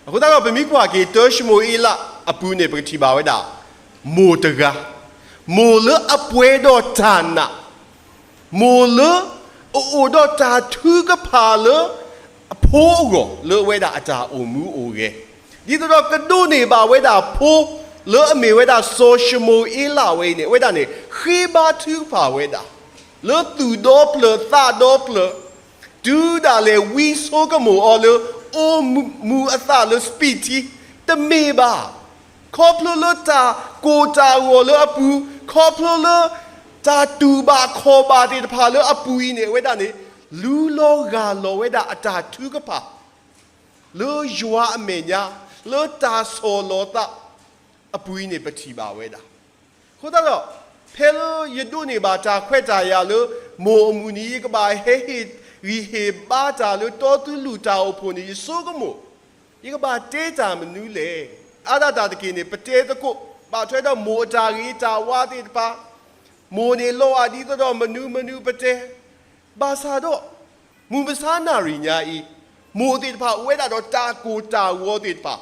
အဃိသတးဒီး ပမ့ၢ်ကွၢ်က့ၤ တၢၡမူၤအ့လးအပူၤန့ၣ် ပကထံၣ်ဘၣ်ဝဲဒၣ် မိၢ်တဂၤ, မိၢ်လၢအပှဲၤဒီးတၢ်နာ်, မိၢ်လၢ အအိၣ်ဒီးတၢ်ထုကဖၣ်လၢ အဖိအဂီၢ် လၢအဝဲဒၣ်အတၢ်အိၣ်မူအိၣ်ဂဲၤ, ဒ်သိးဒီးကဒိးန့ၢ်ဘၣ်ဝဲဒၣ်ဖိ လၢအမ့ၢ်ဝဲဒၣ်စီၤၡမူၤအ့လးဝဲအံၤန့ၣ် အဝဲဒၣ်န့ၣ် ဃ့ဘါထုကဖၣ်ဝဲဒၣ် လၢသူၣ်ဒီဖျၢၣ်သးဒီဖျၢၣ်, တုၤဒၣ်လဲာ်ဝံဆိကမိၣ်အီၤလၢ အိၣ်မူအသးလၢစပံးထံ, တမ့ၢ်ဘၣ်. ခီဖျိလၢတၢ်ကိၢ်တၢ်ဂီၤလၢအပူၤ, ခီဖျိလၢ တၢ်တူၢ်ဘၣ်ခီၣ်ဘၣ်သ့ၣ်တဖၣ်လၢအပူၤအံၤန့ၣ် အဝဲဒၣ်န့ၣ် လူလီၤဂၢ်လီၤဝဲဒၣ်အတၢ်ထုကဖၣ် လၢယွၤအမဲာ်ညါ လၢတၢ်ဆီၣ်လီၤသးအပူၤအံၤန့ၣ် ပထံၣ်ဘၣ်ဝဲဒၣ်. အဃိသတးဒီး ဖဲလၢယဒိးန့ၢ်ဘၣ်တၢ်ခွဲးတၢ်ယာ်လၢ မိၢ်အမုၢ်နံၤ ယကဘၣ်ဟဲဟ့ၣ်ဂံၢ်ဟ့ၣ်ဘါတၢ်လၢတီသုးလူၢ်တၢ်အိၣ်ဖှိၣ်န့ၣ် ယဆိကမိၣ်, ယကဘၣ်တဲတၢ်မနုၤလဲၣ်. အါဒၣ်တၢ်တက့ၢ်န့ၣ် ပတဲသကိး ဘၣ်ထွဲဒီးမိၢ်အတၢ်ဂ့ၤတၢ်ဝါသ့ၣ်တဖၣ်, မိၢ်န့ၣ်လီၤဂာ်ဒ်သိးဒီးမနုၤမနုၤပတဲ, ဘၣ်ဆၣ်ဒီး မုၢ်မဆါနၣ်ရံၣ်ညါအံၤ မိၢ်သ့ၣ်တဖၣ်အိၣ်ဝဲဒၣ်ဒီးတၢ်ကိၢ်တၢ်ဂီၤသ့ၣ်တဖၣ်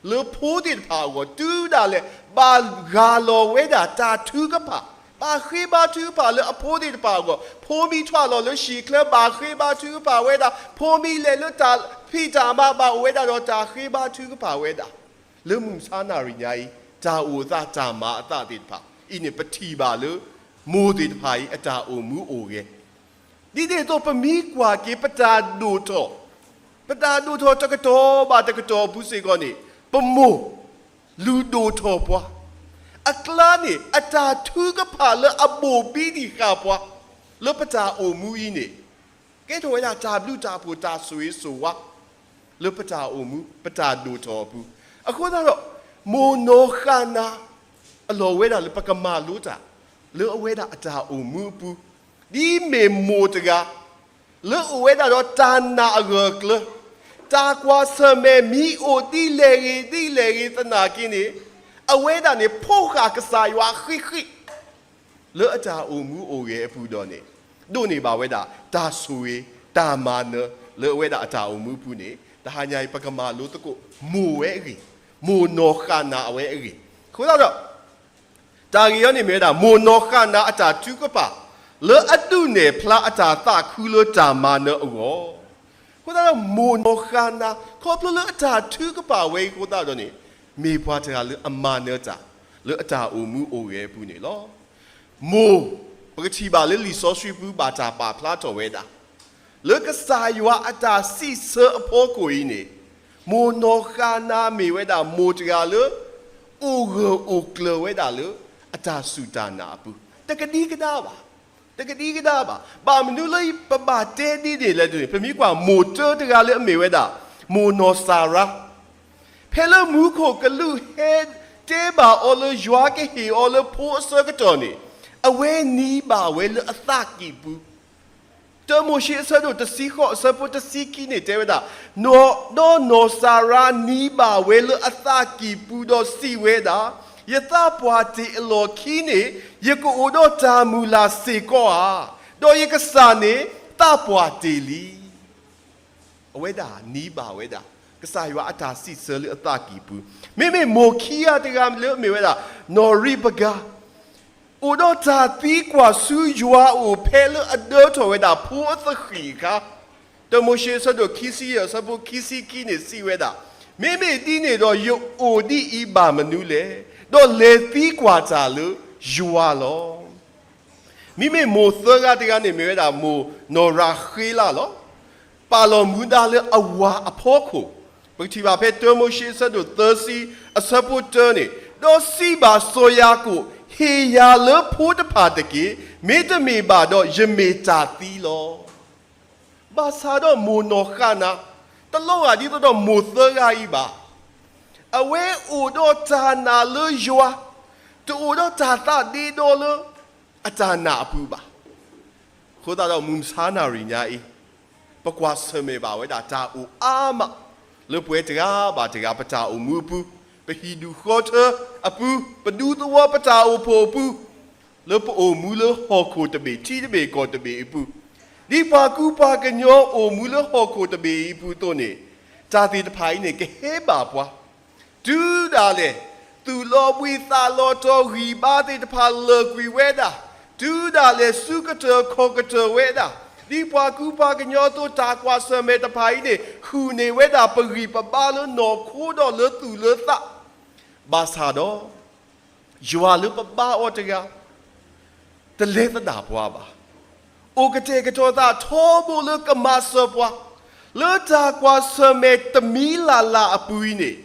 လၢဖိသ့ၣ်တဖၣ်အဂီၢ် တုၤဒၣ်လဲာ် ဘၣ်ဂၢ်လီၤဝဲဒၣ်တၢ်ထုကဖၣ်, ဘၣ်ဃ့ဘါထုကဖၣ်လၢအဖိသ့ၣ်တဖၣ်အဂီၢ်, ဖိမံထွဲလီၤလၢဟံၣ်ချၢ ဘၣ်ဃ့ဘါထုကဖၣ်ဝဲဒၣ်, ဖိမံလဲၤလၢတၢ်ဖံးတၢ်မၤ ဘၣ်အိၣ်ဝဲဒၣ်ဒီးတၢ်ဃ့ဘါထုကဖၣ်ဝဲဒၣ်, လၢမုၢ်မဆါနၣ်ရံၣ်ညါအံၤ တၢ်အိၣ်အသးတၢ်မၤအသးသ့ၣ်တဖၣ်အံၤန့ၣ် ပထံၣ်ဘၣ်လၢ မိၢ်သ့ၣ်တဖၣ်အံၤအတၢ်အိၣ်မူအိၣ်ဂဲၤ ဒ်န့ၣ်အသိး ပမ့ၢ်ကွၢ်က့ၤ ပတၢ်ဒိၣ်ထီၣ်, ပတၢ်ဒိၣ်ထီၣ်တကတီၢ်ဘၣ်တကတီၢ်အပူၤစ့ၢ်ကီးန့ၣ် ပမိၢ်လုၢ်ဒိၣ်ထီၣ်ပှၤ, အကျါန့ၣ် အတၢ်ထုကဖၣ်လၢအဘိၣ်ဘံတံၢ်ဃာ်ပှၤ လၢပတၢ်အိၣ်မူအံၤန့ၣ် ကဲထီၣ်ဝဲဒၣ်တၢ်ဘျုးတၢ်ဖှိၣ်တၢ်ဆိၣ်ဂ့ၤဆိၣ်ဝါ လၢပတၢ်အိၣ်မူ ပတၢ်ဒိၣ်ထီၣ်အပူၤ, အဃိသတးဒီး မိၢ်နီၢ်ဃၣ်နၤ အလီၢ်ဝဲဒၣ်လၢပကမၤလိတၢ် လၢအဝဲဒၣ်အတၢ်အိၣ်မူအပူၤ, ဒ်မ့ၢ်မိၢ်တဂၤ လၢအိၣ်ဝဲဒၣ်ဒီးတၢ်နာ်အဂၢၢ်အကျၢၤ, တၢ်ကွၢ်ဆၢၣ်မဲာ်မ့ၢ်အိၣ်ဒ်လဲၣ်ဂ့ၤဒ်လဲၣ်ဂ့ၤသနာ်က့န့ၣ်, အဝဲဒၣ်န့ၣ်ဖှီၣ်ဃာ်ကစၢ်ယွၤဃံးဃံး လၢအတၢ်အိၣ်မူအိၣ်ဂဲၤအပူၤဒီးန့ၣ်, ဒိးန့ၢ်ဘၣ်ဝဲဒၣ် တၢ်ဆိၣ်ဂ့ၤ တၢ်မၤနၢၤ လၢအဝဲဒၣ်အတၢ်အိၣ်မူအပူၤန့ၣ် တဟါညါအံၤ ပကမၤလိသကိး မိၢ်ဝဲအဂ့ၢ်, မိၢ်နီၢ်ဃၣ်နၤအဝဲအဂ့ၢ်, အဃိသတးဒီး တၢ်ဂ့ၢ်အံၤန့ၣ်မ့ၢ်ဝဲဒၣ် မိၢ်နီၢ်ဃၣ်နၤအတၢ်ထုကဖၣ် လၢအဒုးနဲၣ်ဖျါအတၢ်သးခုလၢတၢ်မၤနၢၤအဂီၢ်, အဃိသတးဒီး မိၢ်နီၢ်ဃၣ်နၤ ခီဖျိလၢအတၢ်ထုကဖၣ်ဝဲအံၤအဃိသတးဒီးန့ၣ်, မ့ၢ်ပှၤတဂၤလၢအမၤနၢၤတၢ် လၢအတၢ်အိၣ်မူအိၣ်ဂဲၤအပူၤန့ၣ်လီၤ. မိၢ်, ပကထံၣ်ဘၣ်လၢလံာ်စီဆှံပူၤ ဘၣ်တၢ်ပာ်ဖျါထီၣ်ဝဲဒၣ် လၢကစၢ်ယွၤအတၢ်စံးဆၢအဖီခိၣ်အံၤန့ၣ်, မိၢ်နီၢ်ဃၣ်နၤမ့ၢ်ဝဲဒၣ်မိၢ်တဂၤလၢ အိၣ်ဂၢၢ်အိၣ်ကျၢၤဝဲဒၣ်လၢ အတၢ်စူၢ်တၢ်နာ်အပူၤ, တကဒံကဒါဘၣ်, တကဒံကဒါဘၣ်. ဘၣ်မနုၤလၢပဘၣ်တဲဒ်န့ၣ်လဲၣ်န့ၣ်, ပမ့ၢ်ကွၢ်မိၢ်တၢတဂၤလၢအမ့ၢ်ဝဲဒၣ် မိၢ်နီၢ်စၤရါ ဖဲလၢမူခိၣ်ကလူးဟဲတဲဘၣ်အီၤလၢယွၤကဟ့ၣ်အီၤလၢဖိအဆၢကတီၢ်န့ၣ်, အဝဲနံၤဘၣ်ဝဲလၢအသးကံၢ်ပူၤ, တၢမိၤၡ့အဆၢဒိၣ်တဆံဃိးအဆၢဖိတဆံခံန့ၣ်တဲဝဲဒၣ်, ဒီးနီၢ်စၤရါနံၤဘၣ်ဝဲလၢအသးကံၢ်ပူၤဒီးစံးဝဲဒၣ်, ယသးပှၢ်တ့ၢ်အလီၢ်ခံန့ၣ်, ယကအိၣ်ဒီးတၢ်မုၢ်လၢ်စ့ၢ်ကီးဧါ, ဒီးယကစၢ်န့ၣ် သးပှၢ်တ့ၢ်လံ. အဝဲဒၣ်နံၤဘၣ်ဝဲဒၣ် ကစၢ်ယွၤအတၢ်စံးဆၢလၢအသးကံၢ်ပူၤ, မ့မ့ၢ်မိၢ်ခံဂၤတဂၤလၢအမ့ၢ်ဝဲဒၣ် နီၢ်ရံးပကၤ အိၣ်ဒီးတၢ်သံကွၢ်ဆူယွၤအအိၣ်ဖဲလၢအဒၢထီၣ်ဝဲဒၣ်ဖိအသဃံၣ်အခါ, တၢမိၤၡ့အဆၢဒိၣ်ခံဆံယဲၢ်အဆၢဖိခံဆံခံန့ၣ်စံးဝဲဒၣ်, မ့မ့ၢ်ဒ်န့ၣ်ဒီးယအိၣ်ဒ်အံၤဘၣ်မနုၤလဲၣ်, ဒီးလဲၤသံကွၢ်တၢ်လၢယွၤလီၤ. မ့မ့ၢ်မိၢ်သၢဂၤတဂၤန့ၣ်မ့ၢ်ဝဲဒၣ်မိၢ်နီၢ်ရၤဃ့လးလီၤ. ပာ်လီၤမူဒါလၢအဝၤအဖီခိၣ်, ပကထံၣ်ဘၣ်ဖဲတၢမိၤၡ့အဆၢဒိၣ်သၢဆံအဆၢဖိတၢန့ၣ်, ဒီးစံးဘၣ်စီၤယၤကိာ်, ဟ့ၣ်ယၤလၢဖိတဖၣ်တက့ၢ်, မ့တမ့ၢ်ဘၣ်ဒီးယမ့ၢ်တၢ်သံလီၤ. ဘၣ်ဆၣ်ဒီးမိၢ်နီၢ်ဃၣ်နၤ တလီၤဂာ်ဒ်သိးဒီးမိၢ်သၢဂၤအံၤဘၣ်. အဝဲအိၣ်ဒီးတၢ်နာ်လၢယွၤ, တအိၣ်ဒီးတၢ်သးဒ့ဒီလၢအတၢ်နာ်အပူၤဘၣ်. အဃိသတးဒီးမုၢ်မဆါနၣ်ရံၣ်ညါအံၤ, ပကွၢ်ဆၢၣ်မဲာ်ဘၣ်ဝဲဒၣ်တၢ်အိၣ်အါမး လၢပဝဲတဂၤဘၣ်တဂၤပတၢ်အိၣ်မူအပူၤ, ပဟံၣ်ဒူၣ်ဃီထၢအပူၤ, ပဒူသဝီပတၢ်အိၣ်ဖှိၣ်အပူၤ, လၢပအိၣ်မူလၢဟီၣ်ခိၣ်တဘ့ၣ်ထံတဘ့ၣ်ကီၢ်တဘ့ၣ်အပူၤ, ဒ်ပှၤကူပှၤကညီအိၣ်မူလၢဟီၣ်ခိၣ်တဘ့ၣ်အံၤအပူၤအသိးန့ၣ်, တၢ်သ့ၣ်တဖၣ်အံၤန့ၣ် ကဟဲဘၣ်ပှၤ တုၤဒၣ်လဲာ် သူၣ်လီၤဘှံးသးလီၤတီၤ ဂံၢ်ဘါသ့ၣ်တဖၣ်လၢာ်ကွံာ်ဝဲဒၣ်, တုၤဒၣ်လဲာ် ဆူကတၢၢ်ခီၣ်ကတၢၢ်ဝဲဒၣ်, ဒ်ပှၤကူပှၤကညီအသိး တၢ်ကွၢ်ဆၢၣ်မဲာ်တဖၣ်အံၤန့ၣ် ဟုၣ်န့ၢ်ဝဲဒၣ် ပဂံၢ်ပဘါလၢနီၢ်ခိဒီးလၢသူၣ်လၢသး, ဘၣ်ဆၣ်ဒီး ယွၤလၢပဘါအီၤတဂၤ တလဲၤသဒၣ်ပှၤဘၣ်. အိၣ်ကတဲာ်ကတီၤသးထီဘိလၢကမၤစၢၤပှၤ လၢတၢ်ကွၢ်ဆၢၣ်မဲာ်တမံၤလၢ်လၢ်အပူၤအံၤန့ၣ်,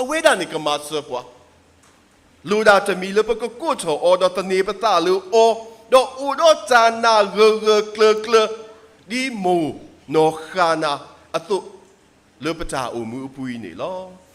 အဝဲဒၣ်န့ၣ်ကမၤစၢၤပှၤ, လိၣ်ဒၣ်တမံၤလၢပကကိးထီၣ်အီၤ ဒီးသန့ၤပသးလၢအီၤ, ဒီးအိၣ်ဒီးတၢ်နာ်ဂၢၢ်ဂၢၢ်ကျၢၤကျၢၤ ဒ်မိၢ်နီၢ်ဃၣ်နၤအသိး လၢပတၢ်အိၣ်မူအပူၤအံၤန့ၣ်လီၤ.